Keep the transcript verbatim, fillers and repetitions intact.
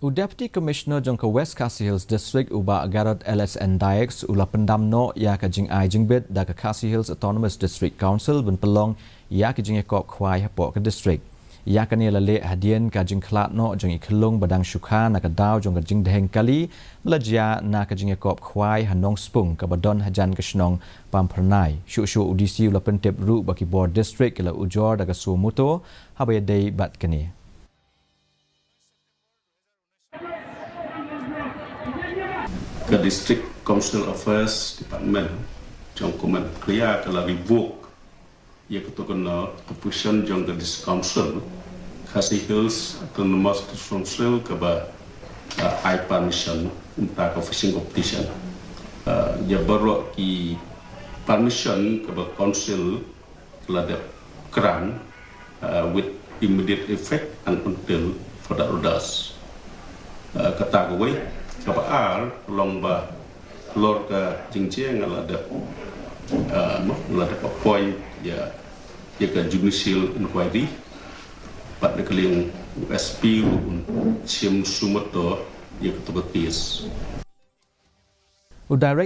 U Deputy Commissioner jong ka West Khasi Hills District, u Bah Garod L S N Dykes, u la pyndam noh ïa ka jingai jingbit da ka Khasi Hills Autonomous District Council ban pynlong ïa ka jingïakop khwai hapoh ka district. Ïa kane la leh hadien ka jingkhlad noh jong i khyllung ba dang shu kha na ka daw jong ka jingdheng kali ba la jia na ka jingïakop khwai ha Nongspung kaba don hajan ka shnong Pamphyrnai. Shuh shuh u D C u la pyntip ruh ba ki bor district ki la ujor da ka suo motor haba ïadei bad kane. Ka District Council Affairs Department jong ka Met Khlieh ka la revoke ïa kato ka position jong ka District Council, Khasi Hills Autonomous District Council, kaba, uh, ai permission mynta ka fishing competition. Uh, ïa baroh ki permission kaba Council la dep grant, uh, with immediate effect and until further orders. Uh, kata kawei, kaba ar, long ba halor ka jingjia nga la dep, uh, mo, la dep appoint ïa, ïa ka judicial inquiry, bad na ka liang u S P un shim sumato ïa kato ka case. U Direct